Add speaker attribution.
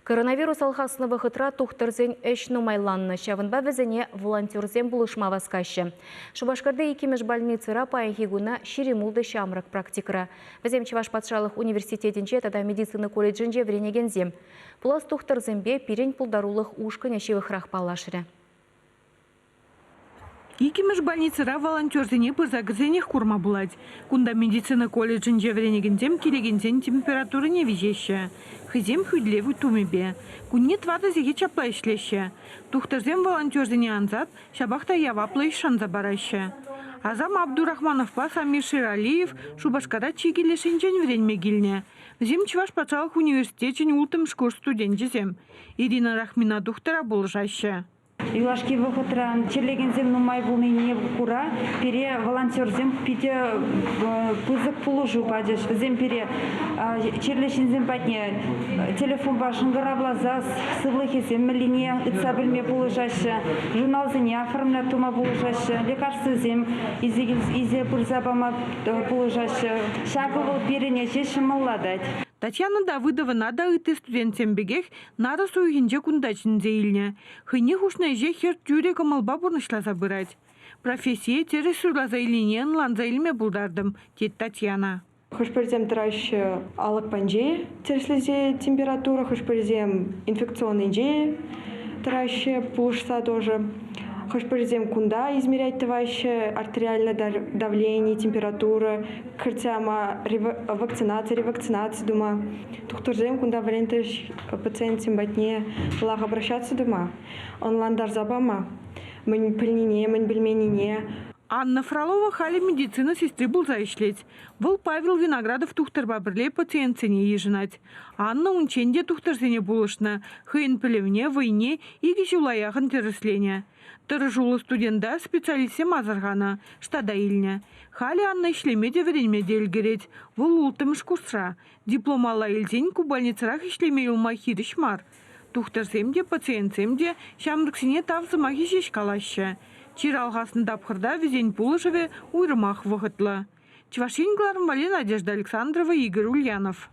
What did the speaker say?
Speaker 1: Коронавирус алхаснӑ вӑхӑтра тухтӑрсен ӗҫ нумайланнӑ, ҫавӑнпа вӗсене волонтерсем пулӑшма васкаҫҫӗ. Шупашкарти иккӗмӗш больницӑра паянхи куна 26 ҫамрӑк практикӑра. Вӗсем Чӑваш патшалӑх университетӗнче тата медицина колледжӗнче вӗренекенсем. Пулас тухтӑрсемпе пирӗн пултарулӑх ушкӑнӗ ҫывӑхрах паллашрӗ.
Speaker 2: Иккӗмӗш больницӑра волонтерсене пырса кӗрсенех курма пулать. Кунта медицина колледжӗнче вӗренекенсем килекенсен температурине виҫеҫҫӗ. Хӑйсем хӳтӗлев тумӗпе. Кунне тӑватӑ сехет ҫапла ӗҫлеҫҫӗ. Тухтӑрсем волонтерсене ансат, ҫапах та яваплӑ ӗҫ шанса параҫҫӗ. Азам Абдурахмановпа Самир Ширалиев Шупашкара чикӗ леш енчен вӗренме килнӗ. Вӗсем Чӑваш патшалӑх университечӗн улттӑмӗш курс студенчӗсем. Ирина Рахмина тухтӑра пулӑшаҫҫӗ.
Speaker 3: Юлашки вӑхӑтра чирлекенсем нумай пулнине кура пире волонтерсем питӗ пысӑк пулӑшу пачӗҫ. Вӗсем пире чирлӗ ҫынсем патне телефонпа шӑнкӑравласа сывлӑхӗсем мӗнлине ыйтса пӗлме пулӑшаҫҫӗ, журналсене оформлять тума пулӑшаҫҫӗ, лекарствӑсем илсе пырса пама пулӑшаҫҫӗ. Ҫакӑ вӑл пирӗн ӗҫе ҫӑмӑллатать.
Speaker 2: Татьяна Давыдовӑна та ытти студентсем пекех нарӑс уйӑхӗнче кунта чӗнсе илнӗ. Хӑйне хушнӑ ӗҫе хӗр тӳрӗ кӑмӑлпа пурнӑҫласа пырать. Профессие тӗрӗс суйласа илнине ӑнланса илме пултартӑм, тет Татьяна.
Speaker 4: Хӑш-пӗрисем тӑраҫҫӗ алӑк патӗнче тӗрӗслесе температура, хӑш-пӗрисем инфекционнӑйӗнче тӑраҫҫӗ, пулӑшса тоже. Хӑш-пӗрисем кунта измерять тӑваҫҫӗ артериальное давление, температура, кӗртсе яма вакцинаци, ревакцинаци тума. Тухтӑрсем кунта вӗрентрӗҫ пациентсем патне вӑлах обращаться тума, ӑнлантарса пама, мӗн пӗлнине, мӗн пӗлменнине.
Speaker 2: Анна Фролова халӗ медицина сестри пулса ӗҫлет. Вӑл Павел Виноградов тухтӑрпа пӗрле пациентсене йышӑнать. Анна унччен те тухтӑрсене пулӑшнӑ, хӑйӗн пӗлӗвне, вӑйне икӗ ҫула яхӑн тӗрӗсленӗ. Тӑрӑшуллӑ студента специалистсем асӑрханӑ, штата илнӗ. Халӗ Анна ӗҫлеме те вӗренме те ӗлкӗрет. Вӑл улттӑмӗш курсра. Диплом алла илсен ку больницӑрах ӗҫлеме юлма хирӗҫ мар. Тухтӑрсем те, пациентсем те ҫамрӑксене тав сӑмахӗ ҫеҫ калаҫҫӗ. Чир алхаснӑ тапхӑрта вӗсен пулӑшӑвӗ уйрӑмах вӑхӑтлӑ. Чӑваш Ен кӑларӑм валли Надежда Александрова, Игорь Ульянов.